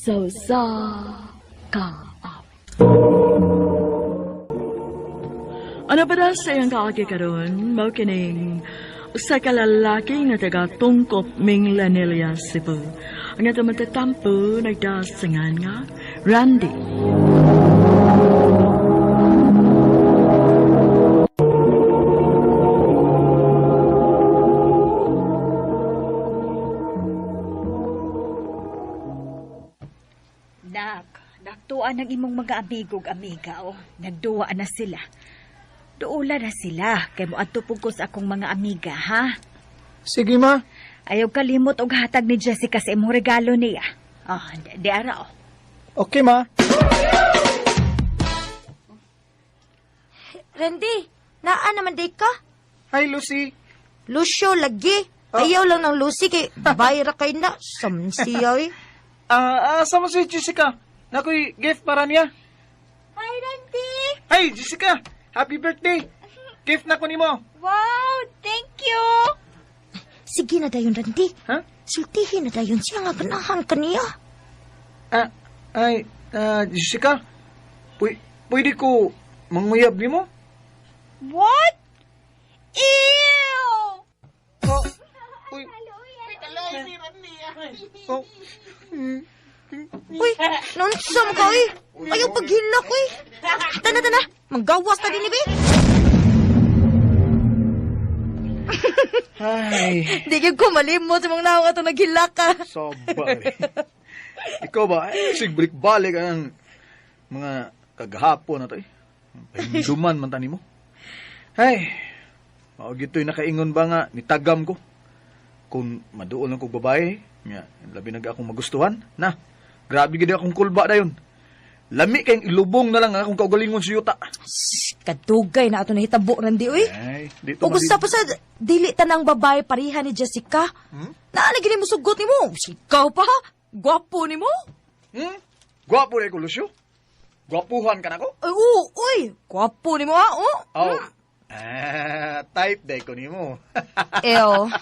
Sa usa ka awit. Ano pa na sa iyang kaagi karon, mao kining usa ka lalaki nga taga Tungkop, Minglanilla, Cebu. Ang atong matatampo nagdasangan nga Randy. Nak, naktuan ang imong mga amigo ug amiga oh. Nagduwa na sila. Duula na sila kay moadto pug ko sa akong mga amiga, ha? Sige, ma. Ayaw kalimot og hatag ni Jessica sa imong regalo niya. Oh, di ara oh. Okay, ma. Randy, naa naman day ka? Hi, Lucy. Lucio, lagi. Ayaw lang ng Lucy kay bayra kay na. Samsiya eh. Asa mo si Jessica? Nakoy gift para niya. Hi, Randy. Hi, Jessica. Happy birthday. Gift na ko nimo. Wow, thank you. Sige na dayon, Randy. Ha? Sultihin na dayon siya nga ganahan kaniya. Ah, ay, Jessica. Pwede ko manguyab nimo? What? Ew! Oh, uy. Oh. Uy, naunsa mo ka eh. Ayaw paghilak eh. Tana, tana. Manggawas na din, eh. Ay, Di gyud ko malimot sa mga naong atong naghilak ka. sobra. Ikaw ba? Ay, sig balik-balik ang mga kagahapon na to eh. Pahinduman man tani mo. Ay, mao gito'y nakaingon ba nga nitagam ko. Kung maduol lang kog babae, nga, labi na akong magustuhan. Na, grabe gid akong kulba dayon. Lami kayong ilubong na lang ang akong kaugalingon sa yuta. Kadugay na ato nahitabo, Randy, uy. Ay, dito Ug usa pa sa dili tanang babae pareha ni Jessica. Hmm? Naa lagi nimo sugot nimo. Ikaw pa. Gwapo nimo. Hmm? Gwapo na ko, Lucio. Gwapuhan ka na ko. Ay, oo, uy, gwapo nimo ah. Oh. Oh. Ah, type day ko nimo. Ew.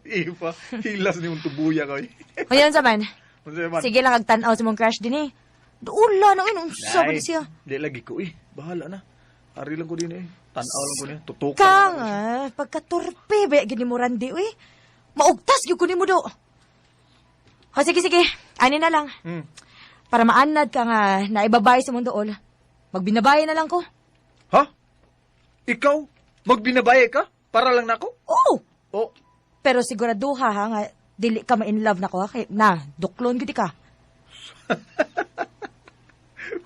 Ipa, hilas ni mong tubuya ko. Eh. Ayan sa man. Unsa man? Sige lang kag tan-aw sa mong crush din eh. Duula na yun, unsa ba Ay, ni siya? Di lagi ko eh. Bahala na. Ari lang ko din eh. Tanaw lang ko niya. Tutukan. Kang, lang ko siya. ah, pagkaturpe ba gini mo Randy, uy. Maugtas gyud ko nimo do. O sige sige, ani na lang. Para maanad ka nga naibabay sa mong dool. Magbinabay na lang ko. Ha? Ikaw? Magbinabaye ka? Para lang nako? Oo. Oh, Pero siguraduha ha nga dili ka ma-in love nako ha kay na duklon gid ka.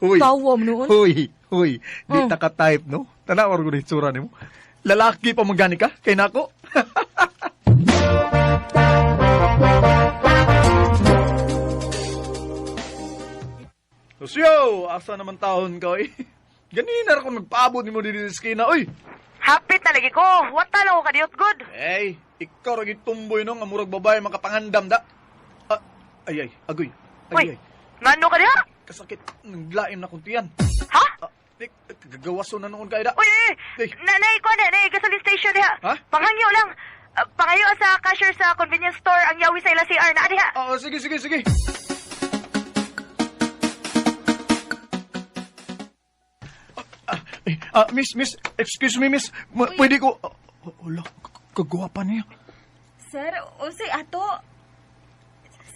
Huy. Tawa mo noon. Huy, huy. Di Mm. ta ka type, no? Tanaw ko na itsura nimo. Lalaki pa man gani ka? Kay nako? Lucio, asa naman taon ka, oy? Ganina ra ko nagpaabot nimo diri sa eskina, oy. Hapit na lagi ko. Wata lang ko kadiyot good. Hey, ikaw ra gitumboy no nga murag babae makapangandam da. Ah, ay ay, agoy. Ay ay. Ngano ka diha? Kasakit, naglaim na kuntian. Ha? Ah, eh, gagawaso na noon kay da. Uy, Ay. nanay ko na, nay gasoline station diha. Ha? Panghangyo lang. Pangayo sa cashier sa convenience store ang yawi sa ila CR na diha. Ah, sige, sige, sige. Miss, miss, excuse me, miss. Pwede ko... Wala, kagwapa niya. Sir, unsay ato?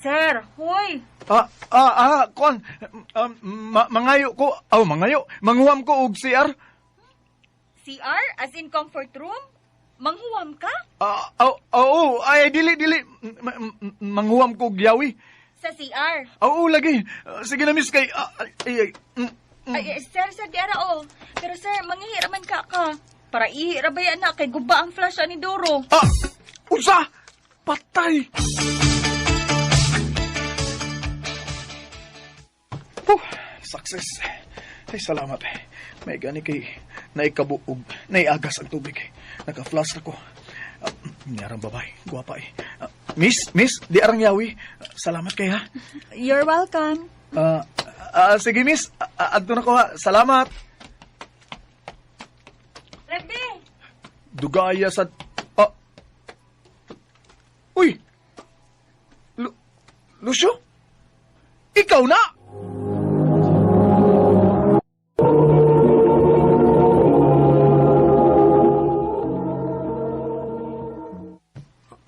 Sir, hoy. Kuan, mangayo ko, oh, mangayo, manguwam ko og CR. CR as in comfort room? Manghuwam ka? Oh, ay, dili, dili, manguwam ko og yawi. Sa CR. Oo, lagi. Sige na, miss, kay, ay, ay, Ay, eh, sir, sir, di ara oh. Pero sir, mangihira man ka ka. Para ihira ba yan na kay guba ang flash ani Doro. Ah, unsa? Patay! Huh, success. Ay, salamat. May gani kay naikabuog, naiagas ang tubig. Naka-flash na ko. Niyarang babae, guwapa eh. Miss, miss, di arang yawi. Salamat kay ha. You're welcome. Sige miss, adto na ko ha. Salamat. Randy! Dugaya sa... Uy! Lucio? Ikaw na!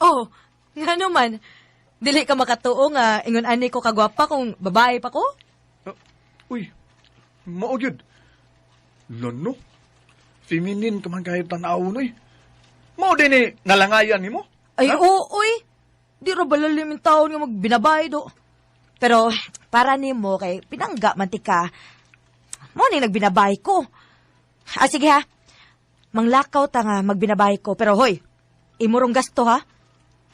Oh, nga naman. Dili ka makatuo nga ingon ani ko kagwapa kung babae pa ko? Uy, mao gyud. Lano? Feminine ka man kayo tanaw noy. Mao din ni nalangayan nimo? Ay, oo, oy. Di ra balalim yung taon nga magbinabay do. Pero para nimo kay pinangga man ti ka. Mo ni nagbinabay ko. Ah, sige ha. Manglakaw ta nga magbinabay ko. Pero hoy, imurong gasto ha.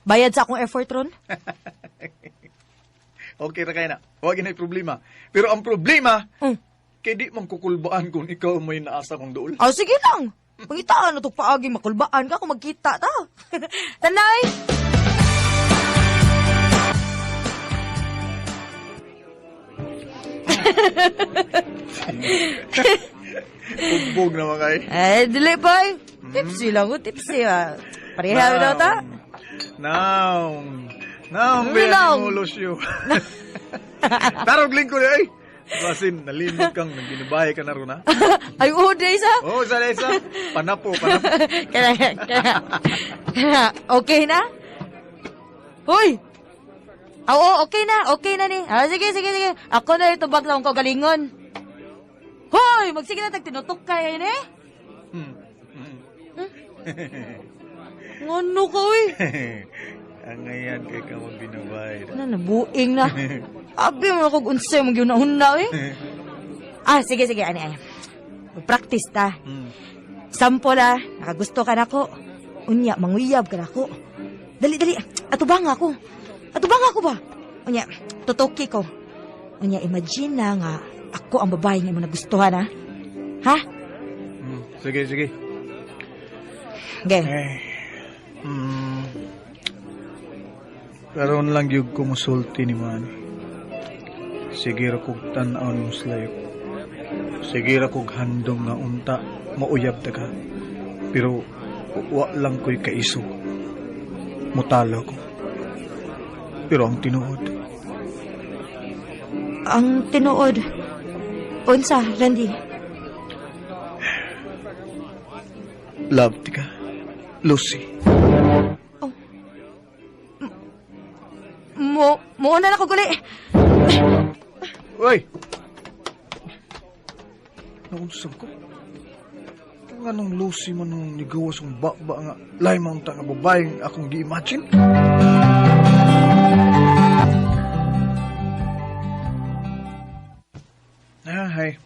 Bayad sa akong effort ron. Okay ra kay na. Wa ginay problema. Pero ang problema, kay di man kukulbaan kung ikaw may naasa kong duol. Ah, sige lang. Pangitaan na itong paagi, makulbaan ka kung magkita ta. Tanay! Ugbog naman kay. Eh, dili pa eh. Tipsy lang ko, tipsy ah. Pareha daw ta. Now, now, Ano ba lang? mo, Lucio? Tarog lingkod eh. Basin, nalimot kang nagbinibay ka na ron, ha? Ay, oo, days ah. Oo, sa isa. Panapo, panapo. Kaya, kaya, kaya, okay na? Hoy! Oo, okay na ni. Ah, sige, sige, sige. Ako na itubag sa akong kaugalingon. Hoy! Magsige na tag tinutok kay eh. Ngano ka, uy? Ang ngayon kay ka magbinabay. Ano, nabuing na. Abi mo ako unsay mong giunahuna, eh. Ah, sige, sige, ani, ani. Practice ta. Sample ah, nakagusto ka na ko. Unya, manguyab ka na ko. Dali, dali, atubang ako. Atubang ako ba? Unya, tutuki ko. Unya, imagine na nga, ako ang babae nga mo nagustuhan, ha? Ha? Sige, sige. Okay. Eh, karon lang gyud ko musulti ni Manny. Sige ra kog tan-aw ni Muslayok. Sige ra kog handom nga unta mauyab ta ka. Pero wa lang ko'y kaisog. Mutalo ko. Pero ang tinuod, Ang tinuod. Unsa, Randy? love ti ka. Lucy. Mo na ako guli. Uy! Naunsang ko? Kung anong Lucy man nung nigawas ang baba nga lahi man unta nga babaeng akong gi-imagine? Ah, hay.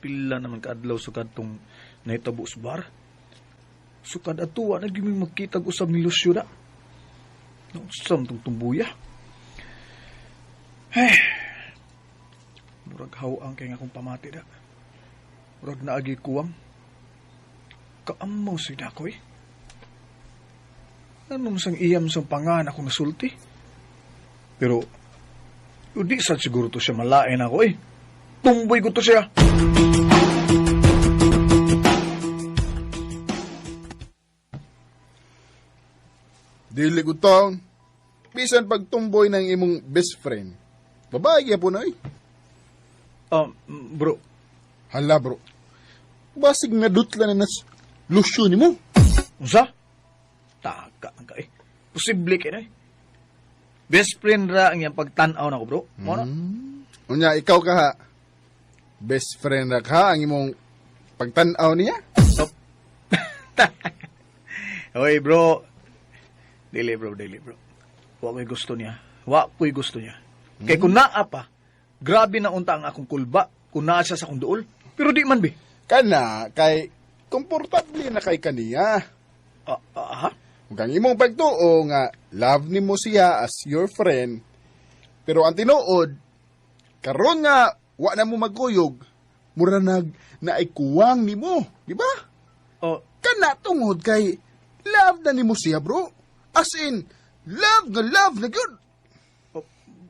Pila naman kaadlaw sukad tong nahitabo sa bar. Sukad atuwa na gyud mi magkitag usab ni Lucio na. Naunsam tong tumbuya. Hey. Murag hawang kay nga akong pamati da. Murag naagi kuwang. Kaamaw si Dakoy. Ano sang iyam sang pangan ako nasulti? Pero, di sad siguro to siya malain ako eh. Tumboy ko to siya. Dili ko taon. Bisan pagtumboy ng imong best friend. Babae gyapon na eh. Bro, Hala bro. Basig nga dutla na nas lusyo nimo. unsa? Taka ang ka eh. Posible kay na eh. Best friend ra ang iyang pagtan-aw nako, bro. Mo na. Unya ikaw ka ha. Best friend ra ka ang imong pagtan-aw niya. Stop. Hoy, bro. Dili, bro, dili, bro. Wa ko'y gusto niya. Wa ko'y gusto niya. Kay kung naa pa, grabe na unta ang akong kulba kung naa siya sa akong duol. Pero di man, bi. Kana kay komportable na kay kaniya. Ah, ah, ha? Ug ang imong pagtuo nga love nimo siya as your friend. Pero ang tinuod karon nga wa na mo magkuyog, mura nag naikuwang nimo, di ba? Oh, Kana tungod kay love na nimo siya, bro. As in, love nga love na gyud. oh,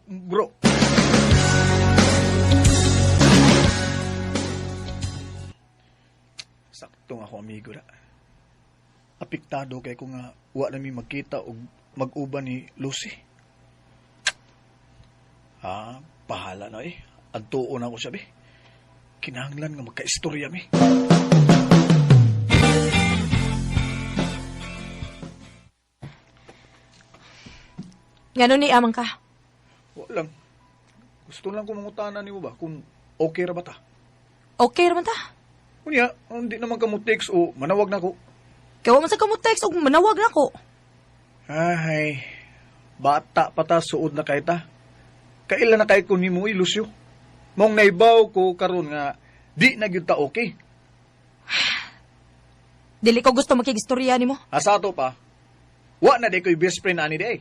bro. Sakto nga ako, amigo na. Apektado kay ko nga wa na mi magkita og mag-uban ni Lucy. Ah, Bahala na eh. Adtuon ako siya, be. Kinahanglan nga magkaistorya mi. Ngano ni amang ka? Wala lang. Gusto lang ko mangutana nimo ba kung okay ra ba ta? Okay ra man ta. Unya, hindi naman ka mo text o manawag na ko. Kay wa man sa kamo text og manawag na ko. Ay, bata pa ta, suod na kay ta. Kaila na kay ko nimo, eh, Lucio. Mong naibaw ko karon nga di na gyud ta okay. Dili ko gusto makigistorya nimo. Asa ato pa, wa na di ko'y best friend ani di eh.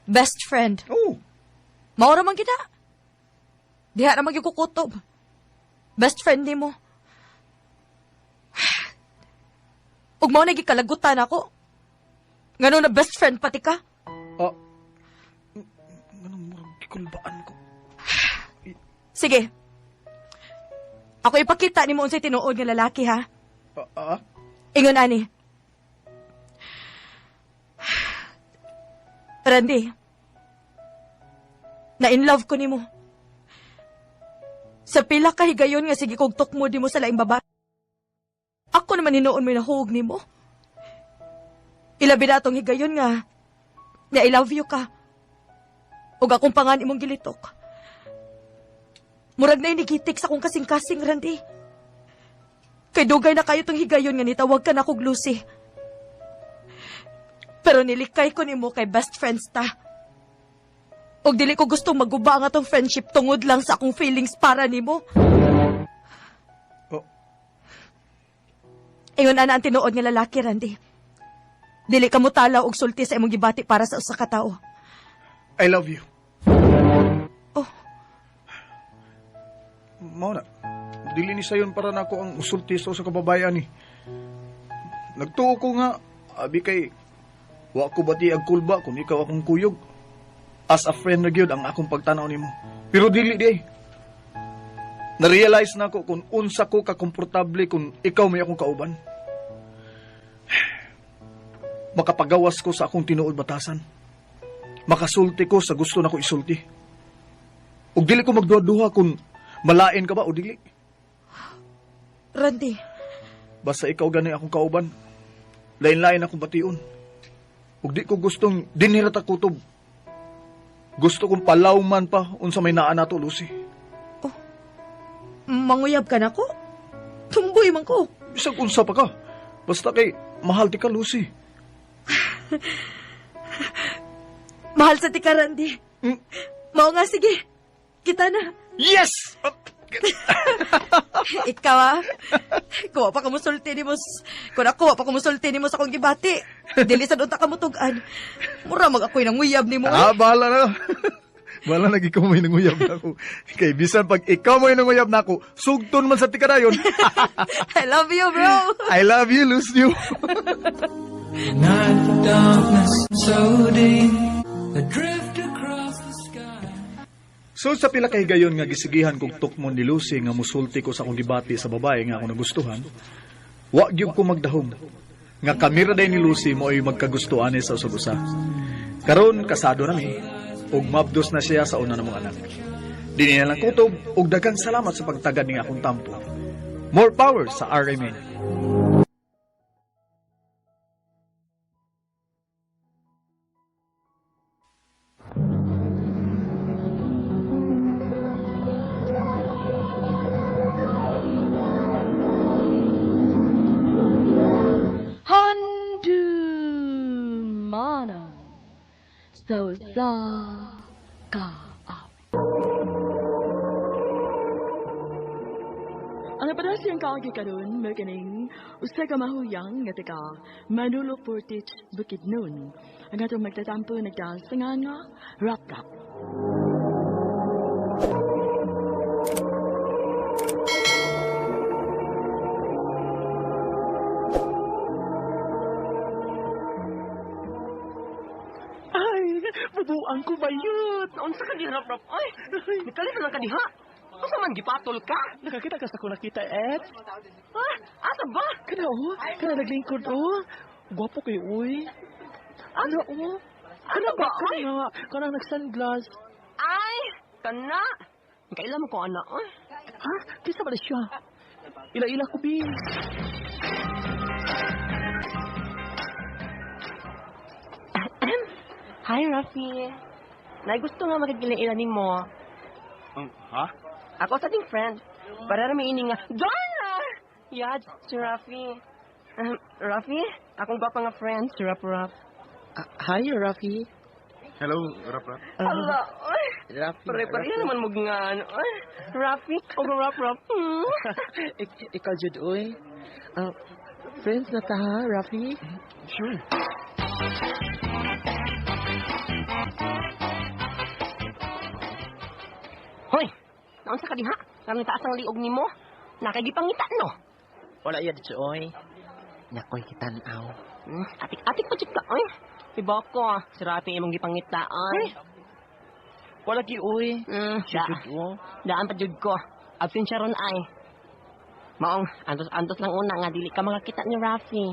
Best friend. Oo. Mao ra man kita. Diha ra man gyud ko kutob. Best friend nimo. Ug mao na gikalagutan ako. Ngano na best friend pati ka? Ah, nganong murag gikulbaan ko. Sige. Ako ipakita nimo unsay tinuod nga lalaki ha. Ah, ah? Ingon ani. Randy. Na in love ko nimo. Sa pila ka higayon nga sige kog tukmo di mo sa laing babae. Ako naman hinuon mo nahuog nimo. Ilabi na atong higayon nga na I love you ka. Ug akong pangan imong gilitok. Murag na inigitik sa akong kasing-kasing, Randy. Kay dugay na kayo tong higayon nga nitawag ka na kog Lucy. Pero nilikay ko nimo kay best friends ta. Ug dili ko gustong maguba ang atong friendship tungod lang sa akong feelings para nimo. Oh, Ingon ana ang tinuod nga lalaki, Randy. Dili ka mo talaw og sulti sa imong gibati para sa usa ka tawo. I love you. Oh. Mao na. Dili ni sayon para nako ang usulti sa usa ka babae ani. Nagtuo ko nga abi kay wa ko bati ag kulba kung ikaw akong kuyog. As a friend na gyud ang akong pagtanaw nimo. Pero dili di. Na-realize na ko kung unsa ko ka komportable kung ikaw may akong kauban. Makapagawas ko sa akong tinuod batasan. Makasulti ko sa gusto nako isulti. Ug dili ko magduha-duha kung malain ka ba o dili. Randy, Basta ikaw gani akong kauban. Lain-lain akong bation. Ug di ko gustong dinhi ra ta kutob. Gusto kong palawman pa unsa may naa nato, Lucy. Manguyab ka nako? Tumboy man ko. Bisag unsa pa ka. Basta kay mahal ti ka, Lucy. Mahal sa ti ka, Randy. Mao nga, sige. Kita na. Yes! Ikaw ah. Kuha pa ka musulti ni mo. Kung ako, wa pa ka musulti ni mo sa akong gibati. Dili sa unta ka mutugan. Mura mag ako'y nanguyab ni mo. Ah, bahala na. Bahala na ikaw may nanguyab na ako. Kay bisan pag ikaw may nanguyab na ako, sugton man sa tikadayon. I love you, bro. I love you, Lucio. Night the darkness so deep, adrift across the sky. So sa pila kay higayon nga gisigihan kog tukmon ni Lucy nga musulti ko sa akong gibati sa babae nga ako nagustuhan, wa gyud ko magdahom. Nga kami ra day ni Lucy mo'y magkagustuhan sa usag-usa. Karon kasado na mi ug mabdos na siya sa una namong anak. Dini na lang kutob ug daghang salamat sa pagtagad ning akong tampo. More power sa RMN. Handumana sa usa ka awit. Ang napadasiyang kaagi karon mao kining usa ka mahuyang nga taga Manolo Fortich, Bukidnon. Ang atong magtatampo nagdahal sa nga Rap Rap. Ay, bubuan ko ba yun? Unsa ka girap-rap? Ay, nikalit na lang ka diha. Unsa man gipatol ka? Nakakita ka sa kung nakita, Ed? Ha? Asa ba? Kana oh, kana naglingkod oh. Gwapo kayo, uy. Ano? Oh. Ano ba? Ay, Kana, kana nag-sunglass. ay, Kana! Kailan mo ko ana, oy. Ha? Kinsa ba na siya? Ila-ila ko, bi. Hi, Rafi. Nay gusto nga makagila-ila nimo. Ha? Ako sa ting friend. Para ra may ini nga, Donna! Yad, si Rafi. Rafi, akong gwapa nga friend, si Rap Rap. Hi, Rafi. Hello, Rap Rap. Hala, oy. Rafi. Pare-pareha naman mo nga, ano, oy. Rafi, o Rap Rap. Ikaw, Jud, oy. Friends na ta, ha, Rafi? Sure. Hoy, naunsa ka diha? Karong taas ang liog nimo. Nakagipangita, no? Wala iya dito, oy. Nakoy kitanaw. Atik-atik pa jud ka, oy. Iba ko, si Rafi imong gipangita, oy. Wala gi, oy. Da, Jud, oh. daan pa jud ko. Absent siya ron ay. Maong, antos-antos lang una nga dili ka makakita ni Rafi.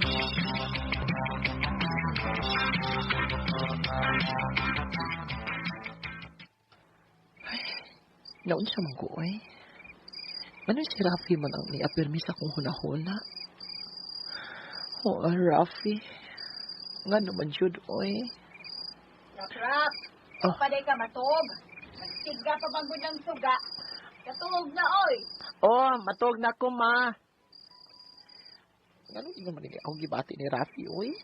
Naunsa man ko, oy. Ano si Rafi man ang niapirmi sa akong hunahuna? Oh, Rafi. Nga naman jud, oy. Rap, rap. Oh. Paday ka matog. Nagsiga pa bang ng suga. Katuog na, oy. Oh, matog na ko, ma. Nganong di naman nila akong gibati ni Rafi, oy?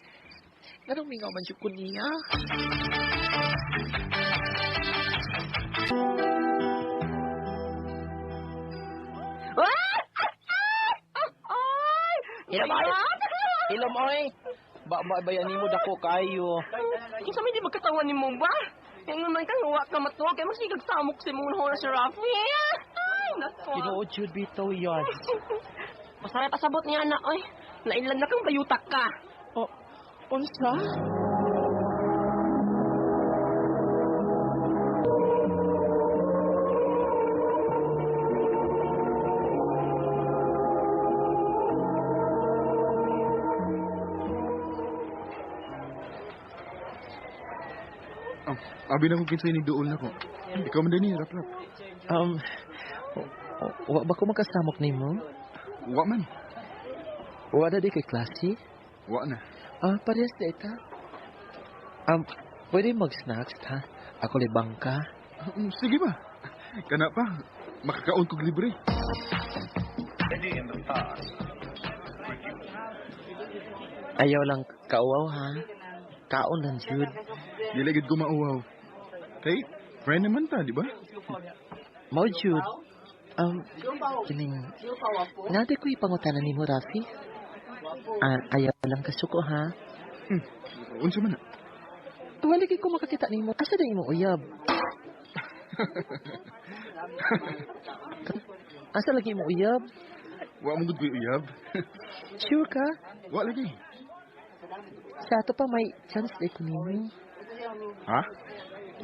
Nganong mingaw man jud ko niya? Ilom, oy. Ilom, oy. Ba, bayan nimo dako kayo. Kinsa may di magkatawan nimo ba? Ingon man kang wa ka matuog kay masigag samok si mong huna si Rafi. Ay, nako. Tinuod jud bitaw yan. Masaray pasabot niya na, oy. Nainlan na kang bayutak ka. Oh, unsa? Oh, abi na kung kinsay ni duol na ko. Ikaw man din ni Rap Rap. Wa ba ko makasamok nimo? Wa man. Wa na di kay klase? Wa na. Ah, parehas na ita. Pwede mag-snacks, ha? Ako libang ka. Sige ba? Kana pa, makakaon kog libre. Ayaw lang kauaw, ha? Kaon lang, jud. Dili gid ko mauwaw. Kay, friend naman ta, di ba? Mao, jud. Kining, nade ko ipangutanan nimo, Rafi. Ayaw lang kasuko, ha? Unsa man na? Wala kay ko makakita nimo. Asa na imong uyab? Asa lagi imong uyab? Wa mo gud ko'y uyab. Sure ka? Wa lagi. Sa ato pa may chance na ko nimo. Ha?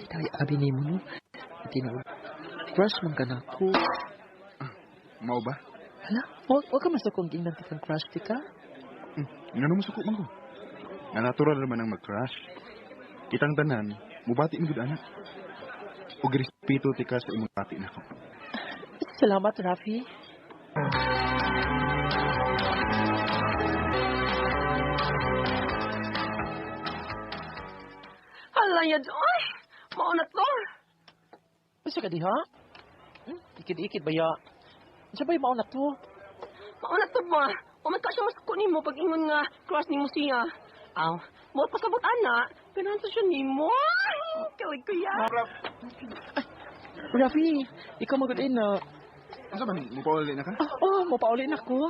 Itaw abi nimo no. Tinuod. Crush man ka na ko. Mao ba? Hala, wa ka masukong gingnan ti kang crush ti ka? Ngano masuko man ko? Nga natural naman ang mag-crush. Kitang tanan, mubati mi gud ana. Og respeto ti ka sa imong bati nako. Salamat, Rafi. Hala, yad, oy. Mao na to. Unsa ka diha? Ikid-ikid ba ya? Unsa ba mao na to? Mao na to ba? Wa man ka siya masuko nimo pag ingon nga crush nimo siya. Aw, mo pasabot ana, ganahan sa siya nimo. Kalig ko ya. Rafi, ikaw magud na. Unsa man mopauli na ka? Oh, mopauli na ko.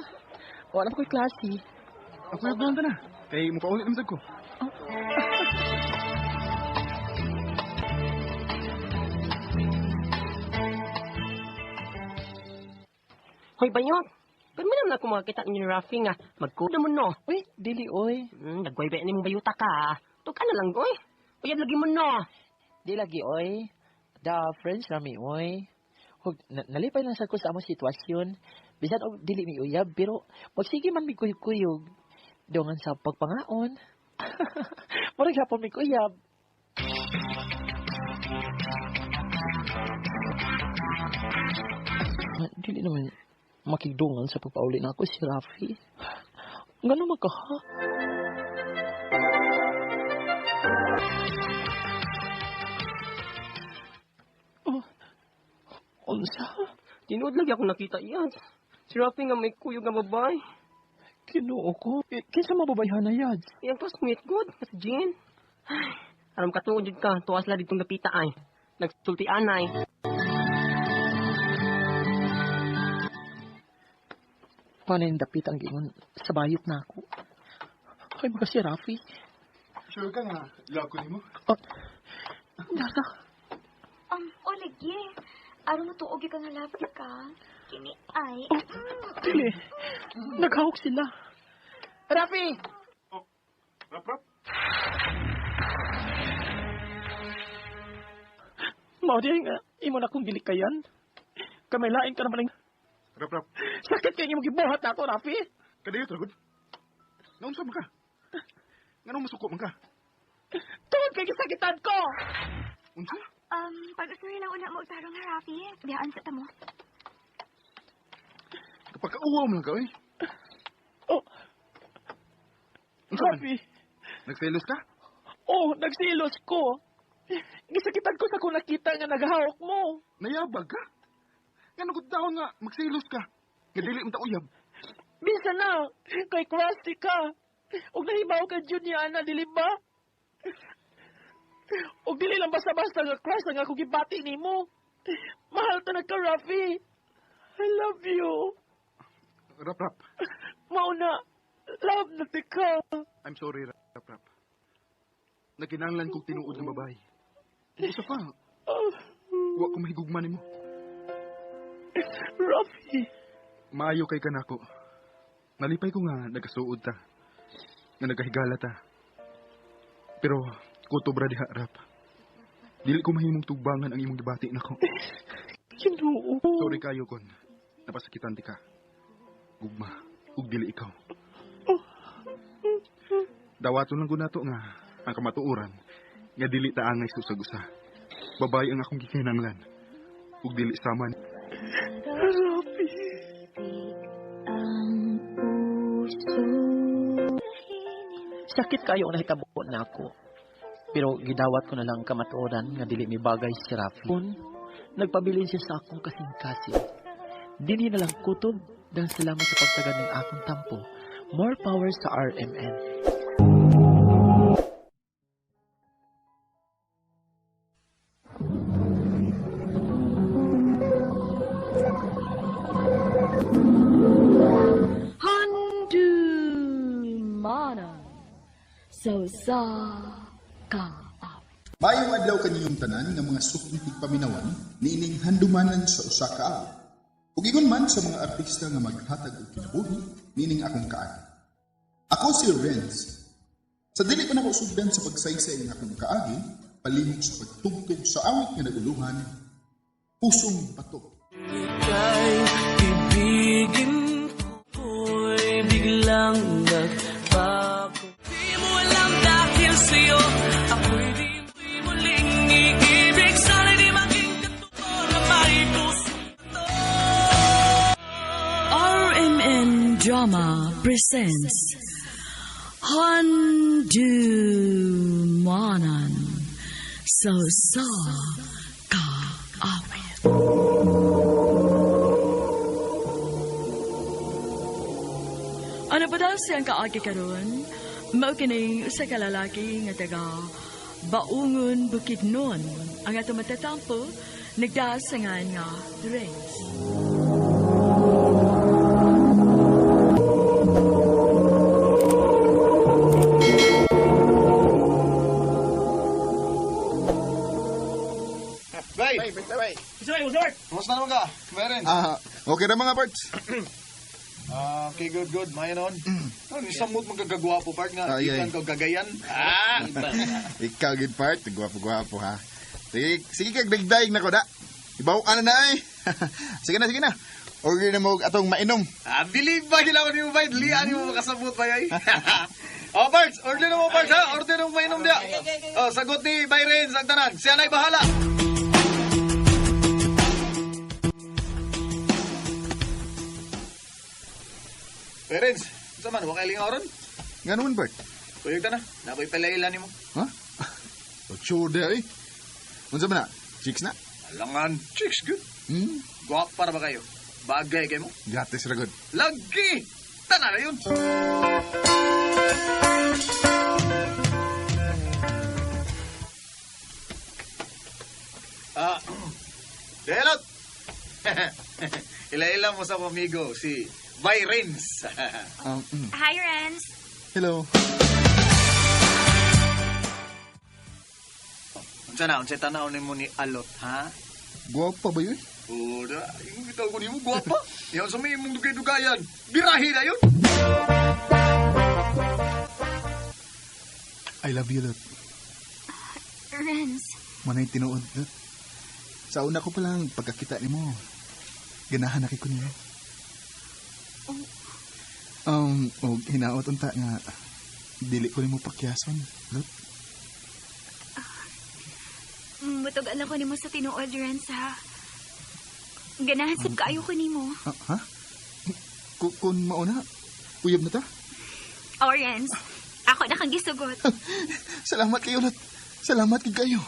Wala pa ko'y klase. Ako yung ta na. Kay mopauli naman sad ko. Hoy, bayot. Pero mo naman ako makakita ni Rafi nga. Magkuda mo no. Uy, dili oy. Nagway ba ni mong bayuta ka? Tuka na lang, oy. Uyab lagi mo no. Di lagi oy. Da friends rami oy. Hug, nalipay lang sa ko sa among sitwasyon. Bisan og dili mi uyab pero magsige man mi kuyog-kuyog. Dongan sa pagpangaon. Murag hapon mi kuyab. Dili naman makigdungan sa pagpauli na ako si Rafi. Ngano man ka, ha? Oh, unsa? Tinuod lagi ako nakita iyan. Si Rafi nga may kuyog nga babae. Kinoo ko. Eh, kinsa mababayhan na yads? Iyang classmate good, si Jean. Ay, aram katuod jud ka, tuwas la ditong dapita ay. Nagsulti anay. Paano yung dapit ang giingon sa bayot na ako? Ay, mga si Rafi. Sure ka nga, love ko nimo? Oh, nasa? O lagi. Aron mo tuog ka nga love ka. Kini ay. Oh, dili. Naghawak sila. Rafi! Oh, rap rap. Mao di nga, imo na kong gilikayan. Kamay lain ka naman ang Rap rap. sakit kay imong gibuhat na ako, Rafi. Kadayo tragod. Naunsa man ka? Nganong masuko man ka? Tungod kay gisakitan ko. Unsa? Pag-usuri lang una mo tarong nga Rafi. Biyaan sa tamo. Kapag kauwaw man lang ka, oy. Oh, Unsa man? Rafi. Nagselos ka? Oh, nagsilos ko. Gisakitan ko sa kung nakita nga naghawak mo. Nayabag ka? Nganong kung taon nga magselos ka? Nga dili man ta uyab. Bisa na, kay Krusty ka. Ug nahibaw ka Junior ana, dili ba? Ug dili lang basta-basta nga crush ang ako gibati nimo. Mahal ta na ka, Rafi. I love you. Rap rap. Mao na, love na ti ka. I'm sorry, rap rap. Nagkinahanglan kong tinuod ng babae. Ug Usa pa, Oh, wa ko mahigugma nimo. Rafi. Maayo kay kanako. Nalipay ko nga nagasuod ta. Nga nagahigala ta. Pero kutob ra diha rap. Dili ko mahimong tugbangan ang imong gibati nako. Ginoo. Sorry kayo kon. Napasakitan ti ka. Gugma, ug dili ikaw. Dawaton lang gud nato nga ang kamatuoran nga dili ta angay sa usag-usa. Babae ang akong gikinahanglan ug dili sama Rafi. Ang puso. Sakit kayo ang nahitabo na ako. Pero gidawat ko na lang kamatuoran nga dili mi bagay si Rafi. Kun, nagpabilin siya sa akong kasing-kasing. Dinhi na lang kutob dahil salamat sa pagtagad ng akong tampo. More power sa RMN. Handumanan sa usa ka awit. Maayong adlaw kaniyong tanan nga mga sukong tigpaminawan niining handumanan sa usa ka awit. Ug ingon man sa mga artista nga maghatag og kinabuhi niining akong kaagi. Ako si Renz. Sa dili pa nako sugdan sa pagsaysay ng akong kaagi, palihog sa pagtugtog sa awit nga naguluhan, Pusong Bato. Ika'y ibigin ko'y biglang nagbago. Di mo alam dahil sa'yo, ako'y di muling iibig. Sana'y di maging totoo na may puso to. RMN Drama presents Handumanan sa usa ka awit. Ano pa daw siyang kaagi karon? Mao kining usa ka lalaki nga taga Baungon Bukidnon ang ato matatampo nagdasangan nga Renz. Bay! Bay, bay, bay! Kumusta naman ka? Meron. Ah, okay ra mga parts. Ah, okay, good, good. Maya noon. Ano, isang mood magkagagwapo part nga. Ay, ay. Ikan ko gagayan. Ah! Ikaw gid part, gwapo-gwapo ha. Sige, sige kag dagdaig na ko da. Ibaw ka na na ay. Sige na, sige na. Order na mo og atong mainom. Ah, believe ba gila ko ni mo bay? Lian mo makasabot ba ay? Oh, Parts, order na mo Parts ha. Order na mo mainom dia. Oh, sagot ni Byron sa tanan. Siya na'y bahala. Parents, unsa man, wa kay lingaw ron? Nga naman, Bert. Kuyog ta na. Nakoy palailan nimo. Ha? Sure day, eh. Unsa man na? Chicks na? Alangan, chicks good. Hmm? Guwapa ra ba kayo? Bagay kay mo? Gatis ra gud. Lagi! Tana na yun! Ah, Delot! Ila-ila mo sa akong amigo, si Byrens. Hi, Renz. Hello. Unsa na, unsa tanaw nimo ni Alot, ha? Guwapa ba yun? Oh, da, yung bitaw ko nimo guwapa. Yan sa may imong dugay-dugayan. Birahi na yun. I love you, Lot. Renz. Manay tinuod, Lot. Sa una ko palang pagkakita nimo, ganahan na kay ko niyo. Oh. Og hinaot unta nga dili ko nimo pakyason, Lot. Mutog alam ko nimo sa tinuod, Renz, ha? Ganahan sab kaayo ko nimo. Ah, ha? Kung mauna, uyab na ta? Oh, Renz. Ako na kang gisugot. Salamat kayo, Lot. Salamat kay kayo.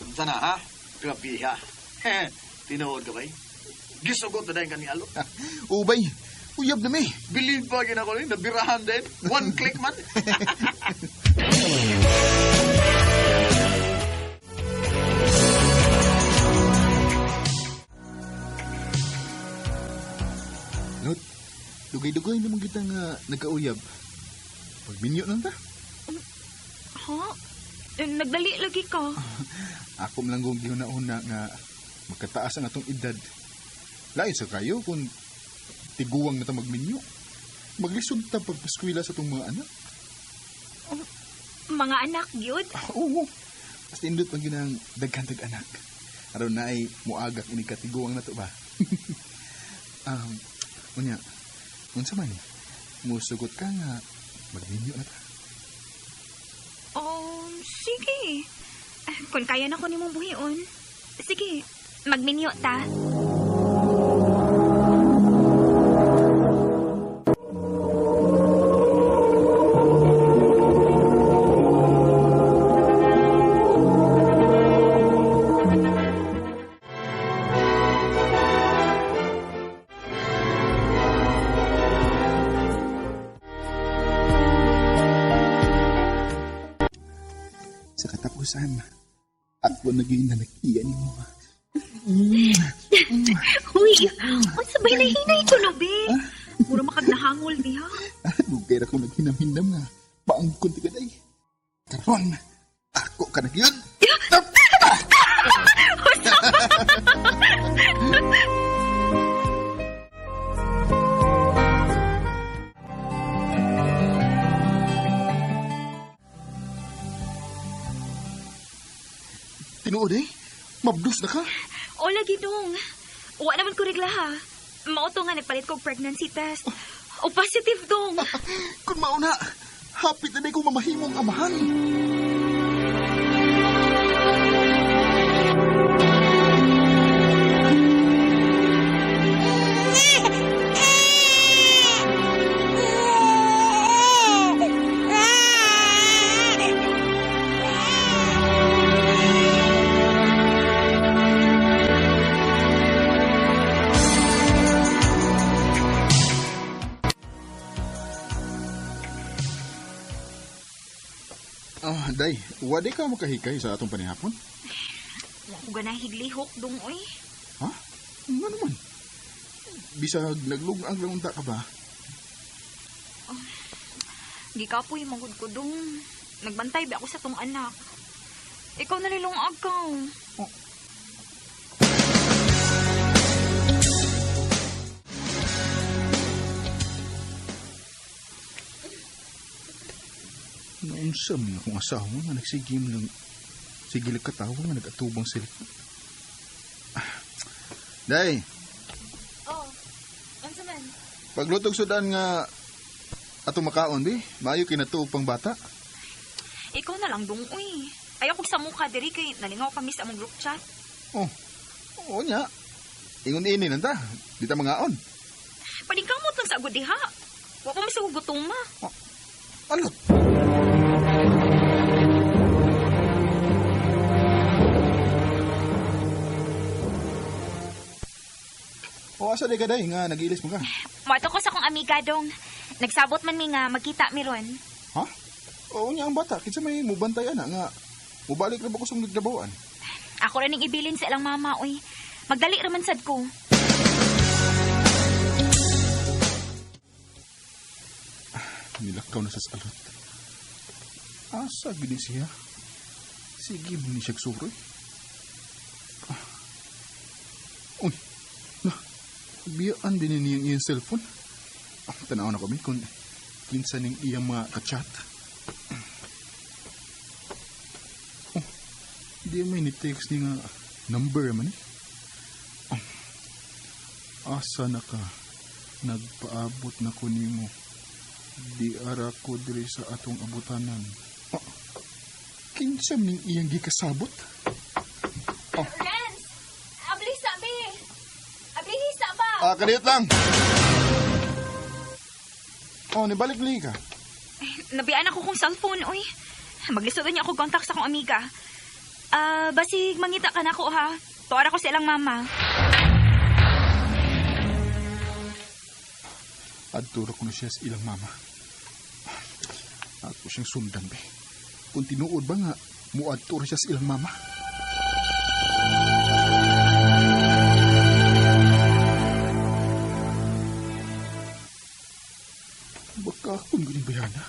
Unsa na, ha? Grabe, ha? Tinuod ka ba, eh? Gisugot na dahil ka ni Alot. Ubay, uyab na mi. Believe ba gina ko rin? Nabirahan din. One click man. Lot, dugay-dugay naman kita nga nagkauyab. Pagminyo lang ta. Ha? Nagdali lagi ka. Ako man lang kong gihuna-huna nga magkataas ang atong edad. Lain sa kayo kung tiguang na ta magminyo. Maglisod ta pagpaskwila sa atong mga anak. Mga anak, gyud. Ah, oo. Basta indot pag yun ang daghan anak. Aron na ay muagak ini katiguang na to ba? Unya, unsa man eh? Musugot ka nga magminyo na ta. Oh, sige. Kung kaya na ko nimong buhion. Sige, magminyo ta. Sa katapusan, ako naging nanakiya ni mo. Uy, unsa ba hinahinay ko no, be? Mura makagnahangol diha. Dugay ra ko naghinam-hinam nga. Paangkon ti kaday. Karon, ako ka na gyud. Tinuod eh. Mabdus na ka. O lagi dong. Wa naman ko regla ha. Mao to nga nagpalit kog pregnancy test. O positive dong. Kung mauna, hapit na ko mamahimong amahan. Ah, day, wadi ka makahikay sa atong panihapon? Wa ko ganahi higlihok dong oy. Ha? Nga naman. Bisag naglugag lang unta ka ba? Oh, gikapoy mangud ko dong. Nagbantay ba ako sa tong anak. Ikaw nalilungag ka. Oh. Naunsa man akong asawa nga nagsigim lang sige lang katawa nga nag-atubang sila. Ah, Day, Oh, unsa man? paglutog sudan nga atong makaon bi, maayo kay natuog pang bata. Ikaw na lang dong uy. Ayaw kog sa mukha diri kay nalingaw kami sa among group chat. Oh, oo nya. Ingon ini lang ta. Di ta mangaon. Paningkamot lang sa agod diha. Wa pa masig gutom ma. Alot. O, asa di ka day nga nag-ilis mo ka? Moadto ko sa akong amiga dong. Nagsabot man mi nga magkita mi ron. Ha? Oo niya ang bata. Kinsa may mubantay ana nga mubalik ra ba ko sa nagtrabahoan? Ako ra ning ibilin sa ilang mama oy. Magdali ra man sad ko. Nilakaw na sa salot. Asa gid siya? Sige mo ni siya suroy. Ah. Uy, na, biyaan din niyang iyang cellphone. Tanaw na kami kung kinsa ning iyang mga kachat. Oh, di may ni-text ni nga number man eh. Oh, asa na ka? Nagpaabot na ko nimo. Di ara ko diri sa atong abutanan. Oh, kinsa ning iyang gikasabot? Oh. Renz! Abli sabi! Abli sa ba? Kadiyot lang. Oh, nibalik li ka. Nabiyaan ako kong cellphone, oy. Maglisod niya ako contact sa akong amiga. Basig mangita ka na ako, ha? Tuwara ko sa ilang mama. Adturo ko na siya sa ilang mama. Ako siyang sundan, be. Kung tinuod ba nga, muadto ra siya sa ilang mama. Baka kung galing bayana.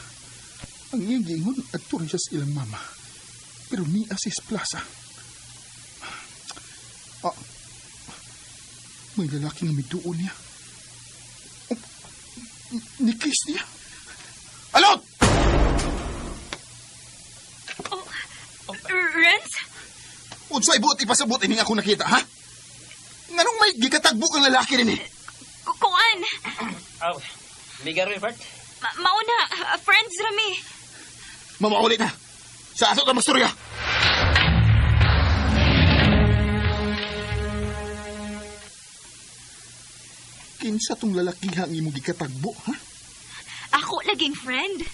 Ang iyang giingon, adto ra siya sa ilang mama. Pero ni asis plaza. May lalaki nga miduon niya. Oh, ni-kiss niya. Alot! Oh, Renz? Unsay buot ipasabot ining ako nakita, ha? Nganong may gikatagbo kang lalaki rin eh? Kuan? Aw, miga Robert. Mauna, friends rami. Mamaulit na. Sa ato ta masturya. Kinsa tong lalakiha ang imong gikatagbo, ha? Ako laging friend.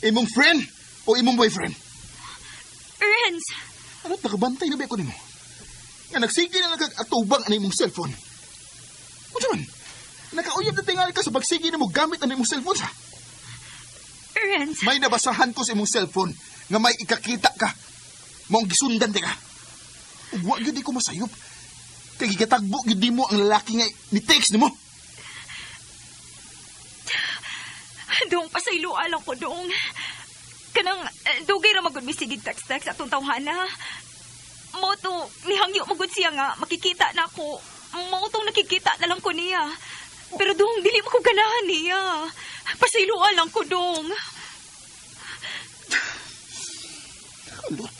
Imong friend o imong boyfriend? Renz! Ano't nakabantay na ba ako nimo? Nga nagsige na nagag-atubang ang imong cellphone. Unsa man? Nakauyab na tingali ka sa pagsige na mo gamit ang imong cellphone sa? Renz! May nabasahan ko sa imong cellphone nga may ikakita ka. Maong gisundan di ka. Ug wa gyud ko masayop. Kay gikatagbo gyud nimo ang lalaki nga ni-text nimo. Dong, pasaylo alang ko, dong. Kanang, dugay ra magud misigig text-text atong tawhana. Mo to, nihangyo magud siya nga, makikita na ako. Mo tong nakikita na lang ko niya. Pero dong, dili mo ko ganahan niya. Pasaylo alang ko, dong. Alot.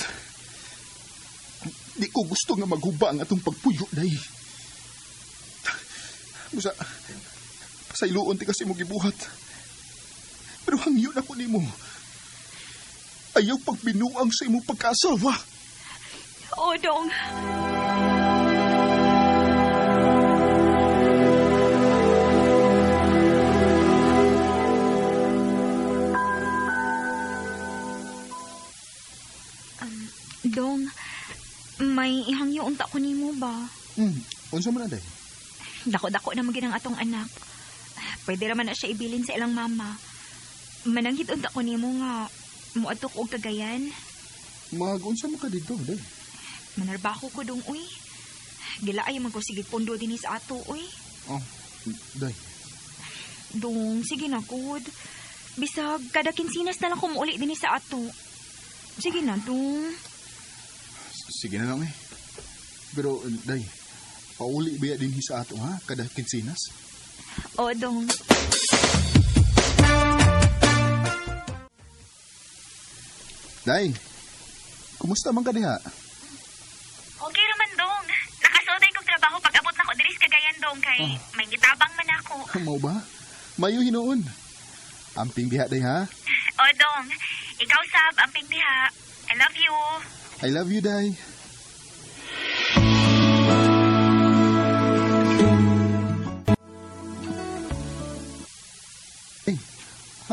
Di ko gusto nga maghuba ang atong pagpuyo, day. Busa, pasayloon ti kasi mo gibuhat. Pero hangyo na ko nimo. Ayaw pagbinuang sa imong pagkaasawa. Oo, dong. Dong, may ihangyo unta ko nimo ba? Unsa man na, day? Dako-dako na magin ang atong anak. Pwede raman na siya ibilin sa ilang mama. Mananghid unta ko nimo nga muadto ko og Cagayan. Mag-unsa man ka dito, day? Manarbaho ko dong, uy. Gilaay man ko sige pundo dinhi sa ato, uy. Oh, day. Dong, sige na, good. Bisag, kada kinsinas na lang ko muuli dinhi sa ato. Sige na, dong. Sige na lang, eh. Pero, day, pauli ba dinhi sa ato, ha? Kada kinsinas? O, dong. Day, kumusta man ka diha? Okay raman, dong. Nakasuday kong trabaho pag abot na ko diri sa Cagayan, dong, kay may gitabang man ako. Mao ba? Mayo hinuon. Amping diha, day, ha? O, dong. Ikaw, sab, amping diha. I love you. I love you, day.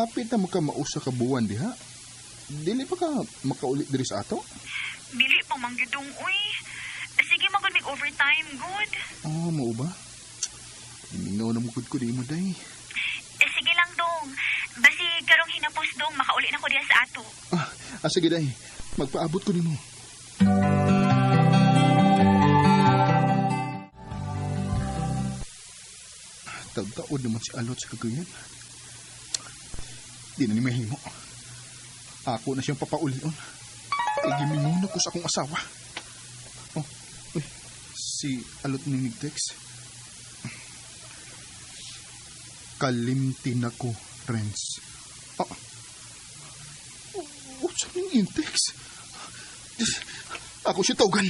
Hapit na maka mausa ka buwan diha. Dili pa ka makauli diri sa ato? Dili pa man gyud dong, uy. Sige man gud mig overtime, good. Ah, mao ba? Mingaw na mukod ko di mo, day. Eh, sige lang dong. Basi karong hinapos dong, makauli na ko diha sa ato. Ah, sige, day. Magpaabot ko nimo. Taon-taon naman si Alot sa Cagayan. Di na ni mahimo. Ako na siyang papaulion. Kay gimingon na ko sa akong asawa. Oh, uy, si Alot ni nag-text. Kalimtin ako, Renz. Ah, oh, saan yung intex? Ako siya tawagan.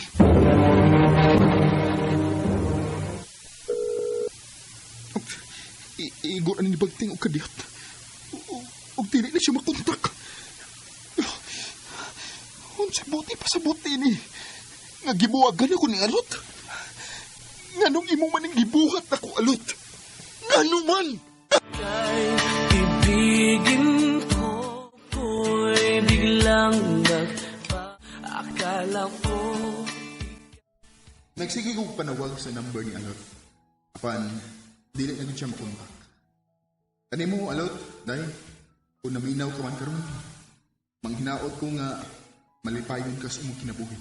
Igo na ni Bagting og kadiyot. Og dili na siya makontak. Unsa buti pa sa buti ni. Nga gibuwagan ako ni Alot. Nganong imo man ang gibuhat ako, Alot? Ngano man? Ibigin ko ko'y biglang nagpa. Akala ko Nagsige kong panawag sa number ni Alot. Apan, dili na gid siya makontak. Ani mo, Alot, day, kung naminaw ka man karon, manghinaot ko nga malipayon ka sa imong kinabuhi.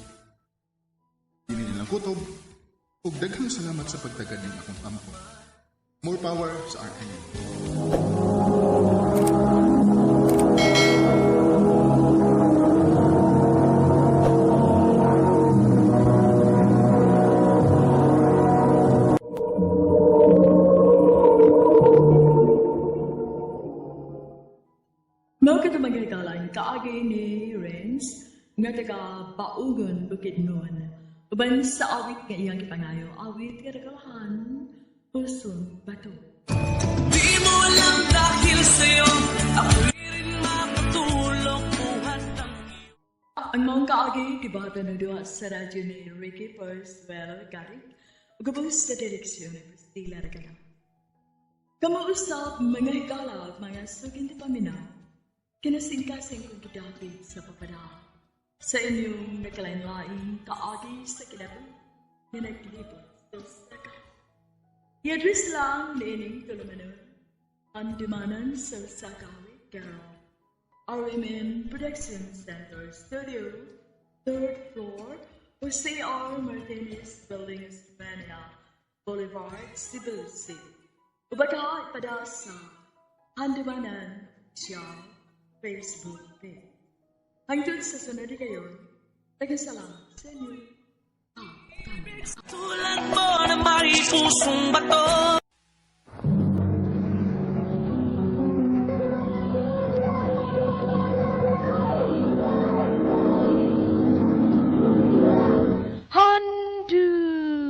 Dili nilang kutob, ug daghang salamat sa pagtagad ning akong tampo. More power sa RMN. Mao kadto mga higala kaagi ni Renz nga taga Baungon, Bukidnon. Uban sa awit nga iyang gipangayo, awit nga nagalahan, Pusong Bato. Di mo alam dahil sa'yo, ako'y rin makatulog buhat ang Ang maong kaagi, gibata na duha sa radyo ni Ricky Persuelo Garik, ug ubos sa direksyon ni Priscilla Regala. Kamuusap mga higala ug mga sugin di paminaw, kinasingkasing kong gidapit sa papada. Sa inyong nagkalain-laing kaagi sa kinabuhi nga naglibot sa saka. I-address lang niining tulumanon, Handumanan sa Sakawi, Carol. RMN Production Center Studio, 3rd floor, Jose R. Martinez Building, Espana Boulevard, Cebu City. Ubaka ipada sa Handumanan siya Facebook page. Hangtod sa sunod kayon, tagasalamat sa inyo. Ah, Tulad mo na may pusong bato.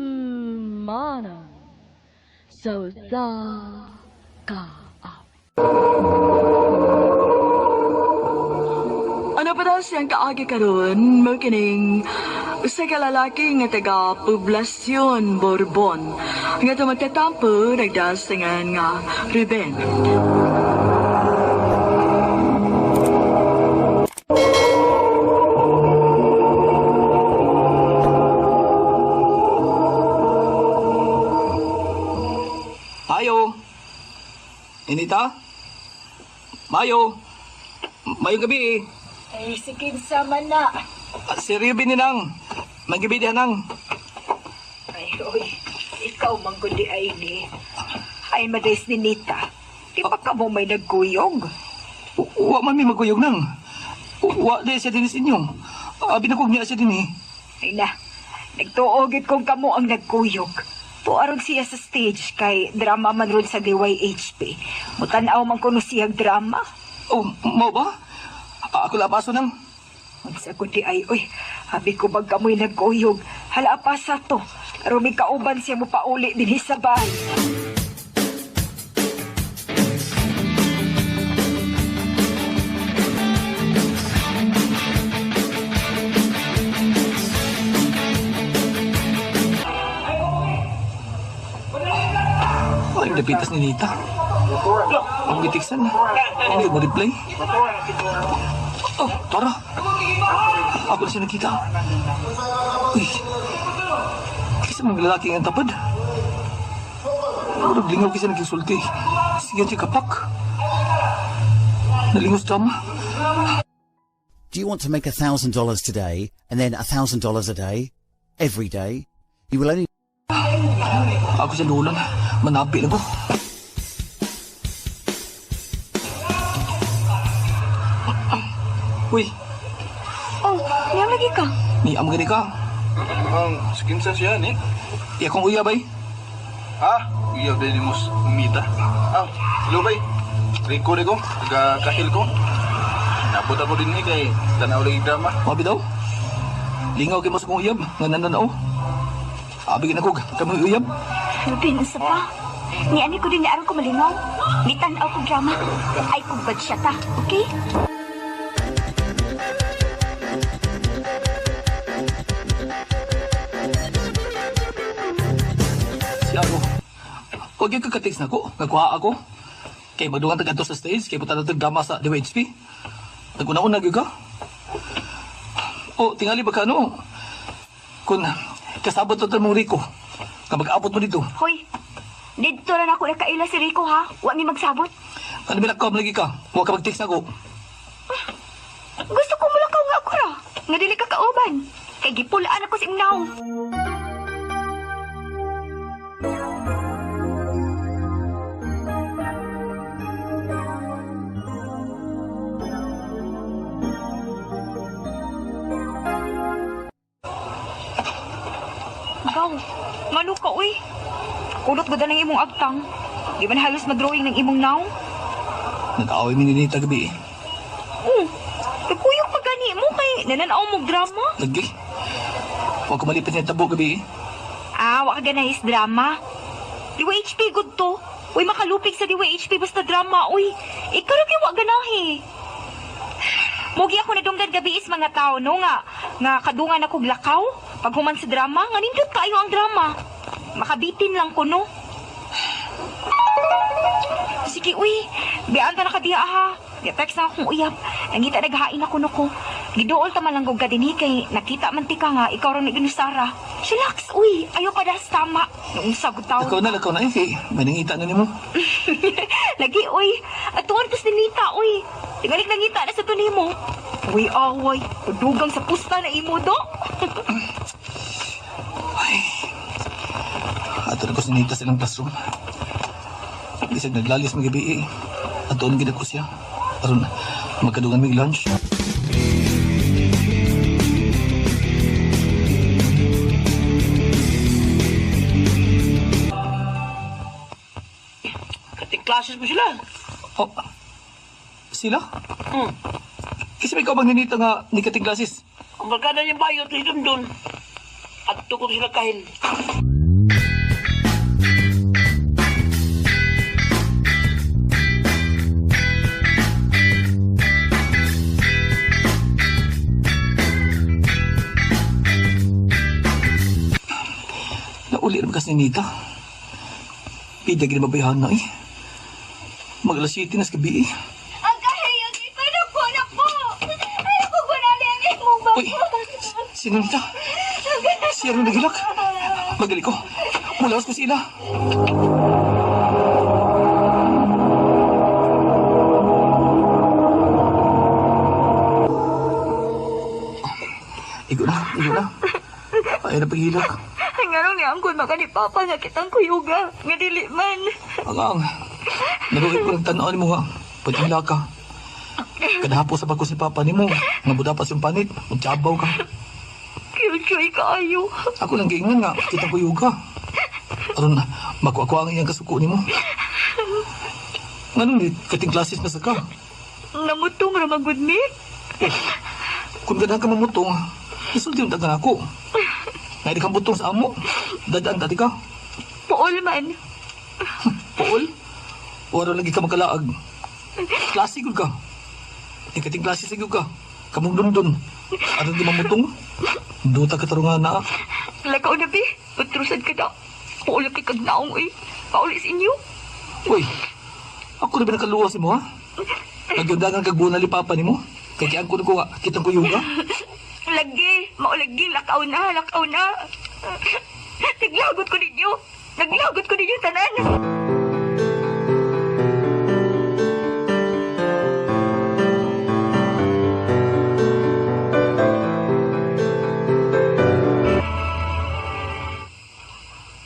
Handumanan sa kaawit. Ano pa daw siyang kaagi karon mo kining usa ka lalaki nga taga Poblasyon Borbon nga tumatatampo nagdasingan nga Ruben. Ayo. Inita? Mayo. Mayong gabi. Ay, si kinsa man na. Si Ruben ni nang. Magabi diha nang. Ay, oy, ikaw manggudi ay ni. Ay, madays ni Nita. Di ba ka mo may nagkuyog? Wa man mi magkuyog nang. Wa di siya din sa inyo. Abi na kog niya siya din eh. Ay na, nagtuogit kong kamo ang nagkuyog. Tuarong siya sa stage kay drama man ron sa DYHP. Mutanaw man kuno siyang drama. Oh, mo ba? Ako labaso nang. Unsa ko di ay, oy, habi ko bag kamoy nagkuyog. Hala pa sa to. Aron may kauban siya mo pauli dinhi sa bahay. Ay, napitas ni Nita. Ang gitiksan. Ang mo reply. Oh, tara. Ako na siya nakita. Uy. Kisa mga lalaki ang tapad. Murag lingaw kisa nagkisulti. Sige siya kapak. Nalingos tama. Do you want to make $1,000 today and then $1,000 a day? Every day? You will only Ako sa lulan. Manapi na ko. Uy, Oh, niyam lagi ka. ni am gani ka. Ang skinsa siya ni. Iya kong uyab ay. Ah, uyab din mo umita. Ah, hello bay. Rico ko, taga kahil ko. Nabot ako din ni kay tanaw lagi drama. Mabi daw. Lingaw kay mo sa kong uyab. Nga nananaw. Abi ginakog, kami uyab. Rubin, unsa pa? Ni ani ko din ni aron ko malingaw. Nitan-aw kog drama. Ay kog bad siya ta, okay? Si Aro. Huwag yung kakatext na ko. Nagkuha ako. Kay magdugang tagadto sa stage. Kay puta na drama sa DWHP. Naguna-una gyud ka. O, tingali ba ka ano? Kung kasabot to mong Rico. Nga mag-abot mo dito. Hoy, didto na nako nakaila si Rico ha. Wa mi magsabot. Ano ba lagi ka? Huwag ka mag-text na ko. Gusto ko mulakaw nga ako ra. Nga dili ka kauban. Kay gipulaan ako sa imong naong. Gaw, mano ka uy. Kulot gud ang imong agtang. Di man halos madrawing ng imong naong. Nag-aaway mi ni Nita gabi eh. Oh, nagkuyog pa gani mo kay nananaw mo drama. Lagi. Huwag ka malipit na tabo gabi eh. Ah, wa ka ganahis drama. DYHP good to. Uy, makalupig sa DYHP basta drama, uy. Ikaw ra kay wa ganahi. Mugi ako nadunggan gabi is mga tao no nga nga kadungan ako lakaw pag human sa drama nga nindot kaayo ang drama. Makabitin lang ko no. Sige uy, biyaan ta na ka diha ha. Gi-text na akong uyab. Nangita naghain ako no ko. Giduol ta man lang gud ka dinhi kay nakita man ti ka nga ikaw ra ni ginusara. Chillax uy, ayo pa das tama. Noong gud tawo. Lakaw na eh. Kay may nangita na nimo. Lagi uy, atuon tas ninita uy. Tingalik nangita na sa tunimo. Uy away, dugang sa pusta na imo do. Ato na ko si Nita sa ilang classroom. Bisag naglalis mga gabi eh. Atoon gid ako siya. Aron magkadungan mig lunch. Kating classes mo sila. Oh, sila? Kasi may ikaw bang ninita nga ni kating classes? Ang barkada niyang bayot ni Dundun. At tukod sila kahil. Nauli naman kasi ni Nita. Pida ginababayahan na eh. Mag alas 7 na sa gabi eh. Ang kahiyo di pa na po na po. Ay ko gunali ang imong bako. Uy, sino nita? Si Aaron nagilak. Magali ko. Mulawas ko sila. Igo na, igo na. Ay na paghilak. Ngarong ni angkon maka ni Papa nga kitang kuyuga. Nga dili man. Ang ang. Naluhin ko ng tanaw ni mo ha. Pagkila ka. Kadahapo sa bako si Papa ni mo. Nga budapat siyang panit. Magtsabaw ka. Killjoy kaayo. Ako lang giingon nga. Kita ko yuga. Aron na, makuha ang iyang kasuko ni mo. Nganong ni kating klasis na sa ka? Namutong ra man gud ni. Kung ganahan ka mamutong, isulti yung dagan ako. Ngayon kang butong sa amo. Dadaan dati ka. Puol man. Puol? Wala lagi ka magkalaag. Klase gud ka. Ikating klase sa ka. Kamong dundun. Aron di mamutong? Duta ka tarungan na. Lakaw na bi. Patrusad ka na. Puol kay kag naong uy. Pauli sa inyo. Uy, Ako na ba nakaluwas mo, ha? Nagyundangan kag buwan na papa ni mo. Kaya kiang ko na ko nga, kitang kuyog, ha? Lagi, maulagi, lakaw na, lakaw na. Naglagot ko ninyo. Naglagot ko ninyo tanan.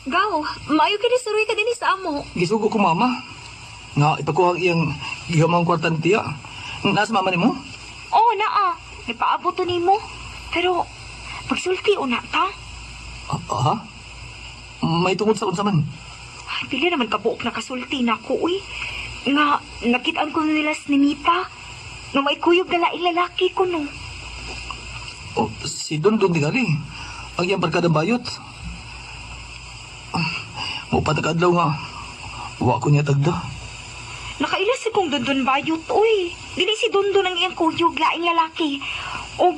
Gaw, maayo kini suroy ka dinhi sa amo. Gisugo ko, mama. Nga, ipakuha ang iyang gihamang kwartan tiya. Nasa mama ni mo? Oo, naa. Nagpaabot to nimo. Pero, pagsulti una ta. Ha? May tungod sa unsa man. Ay, pila naman kabuok na kasulti na ko, uy. Nga, nakitaan ko nila si Ninita. Nga may kuyog na laing lalaki ko, no. Oh, si Don Don tingali. Ang iyang barkadang bayot. Mupatag adlaw nga. Wa ko niya tagda. Nakaila si kong Dondon bayot, uy. Dili si Dondon ang iyang kuyog, laing lalaki. Og,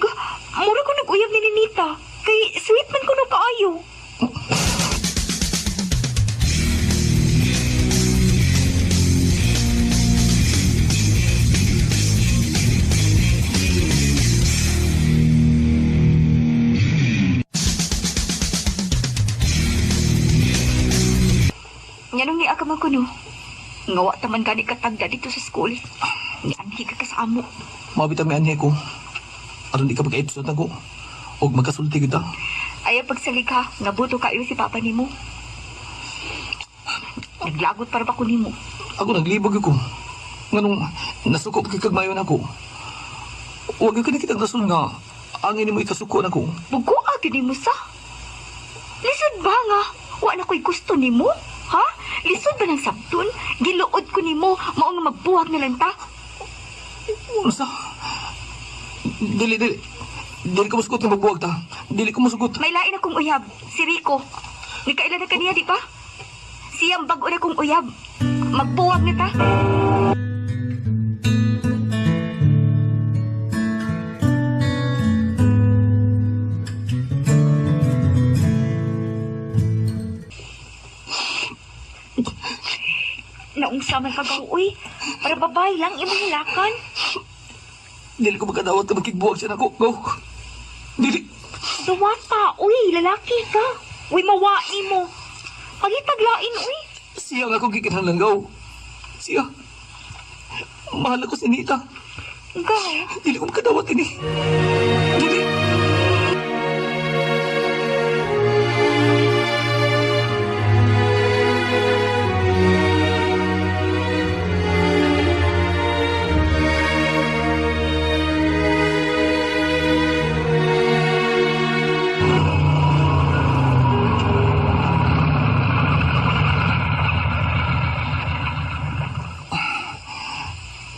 mura ko nag-uyab ni Ninita. Kay sweet man ko no kaayo. Nganong ni aka man kuno? Nga wa ta man gani katagda dito sa school. Nianhi ka sa amo. Mabitang may anhi ko. Aron di ka pagka-episode ako. Og magkasulti gyud ta. Ayaw pagsalig ha, nga buto kayo si papa nimo. Naglagot para ba ko nimo? Ako naglibog ko. Nganong nasuko kay kagmayon ako. Wa gyud kini kitang rason nga angin nimo ikasuko nako. Bugo gyud nimo sa. Lisod ba nga? Wa na ko'y gusto nimo? Ha? Lisod ba ng sabton? Giluod ko nimo, mao nga magbuwag na lang ta. Unsa? Dili, dili. Dili ko musugot nga magbuwag ta. Dili ko musugot. May lain akong uyab, si Rico. Nikaila na kaniya, di ba? Siyang bag-o na kong uyab. Magbuwag na ta. Naungsa man kagaw, uy. Para babay lang imong hilakan. Dili ko magkadawat ka magkigbuwag siya nako. Go. Dili. Duwata, uy. Lalaki ka. Uy, mawa nimo. Pagitaglain, uy. Siya nga akong gikinahanglan, gaw. Siya. Mahal ako si Nita. Gaw. Dili ko magkadawat ini. Dili.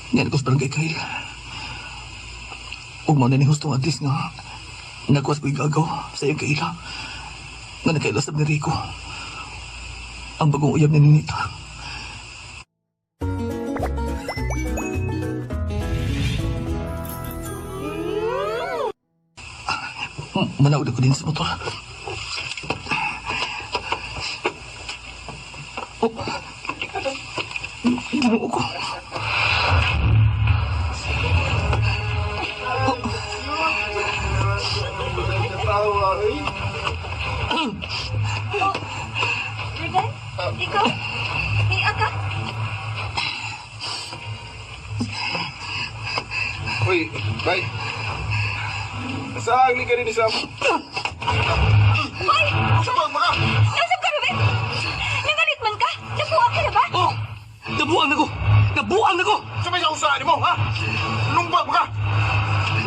Ngayon ko sa barangay Kyle. Ug mao na ni hustong adres nga nagkuwas ko'y gagaw sa iyang kaila. Nga nakaila sab ni Rico. Ang bagong uyab ni Ninita. Manaod ako din sa motor. Oh, Ginoo ko. Oh, Ruben? Ikaw? Niya ka? Uy, bye. Saan ka rin sa... Hoy! Sabang maka! Nasab ka, Ruben? Nangalit man ka? Nabuang ka na ba? Oh! Nabuang na ko! Nabuang na ko! Sabay sa usaan mo, ha? Lumba ka!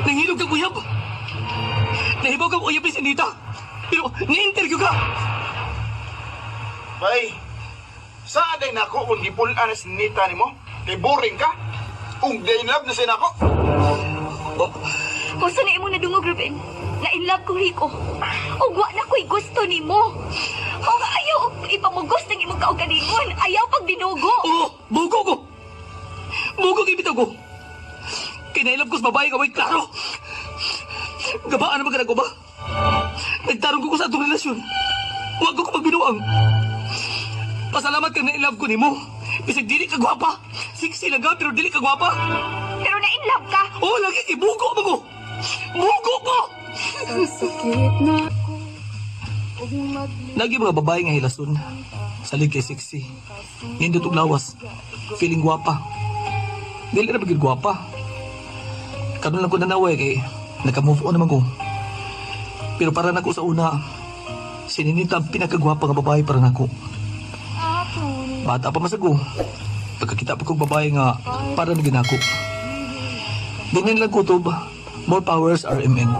Nangilog kang uyab! Nahibaw kang uyab ni Sinita! Pero ni-interview ka! Bay, saan ay nako kung gipulaan na si Nita ni mo? Kay boring ka? Kung day love na siya nako? Oh. Kung saan na imong nadungog, Ruben? Na in love ko, Rico. Ug wa na ko'y gusto nimo. Og ayaw og ipamugos ng imong kaugalingon. Ayaw pag binugo. Oo, bugo ko. Bugo kay bitaw ko. Kinailab ko sa babae nga way klaro. Gabaan naman ka na ko ba? Nagtarong ko sa atong relasyon. Huwag ko pagbinuang. Pasalamat ka na ilove ko nimo. Bisag dili ka gwapa. Sexy lang ka, pero dili ka gwapa. Pero na in love ka. Oh, lagi kay bugo mo ko. Bugo ko. Lagi mga babae nga hilason. Salig kay sexy. Nindot og lawas. Feeling gwapa. Dili ra ba gyud gwapa. Karon lang ko nanaway kay naka-move on naman ko. Pero para nako sa una, si Ninita ang pinakagwapa nga babae para nako. Bata pa masago. Pagkakita pa kong babae nga para na ginako. Ganyan lang kutob. More powers RMN.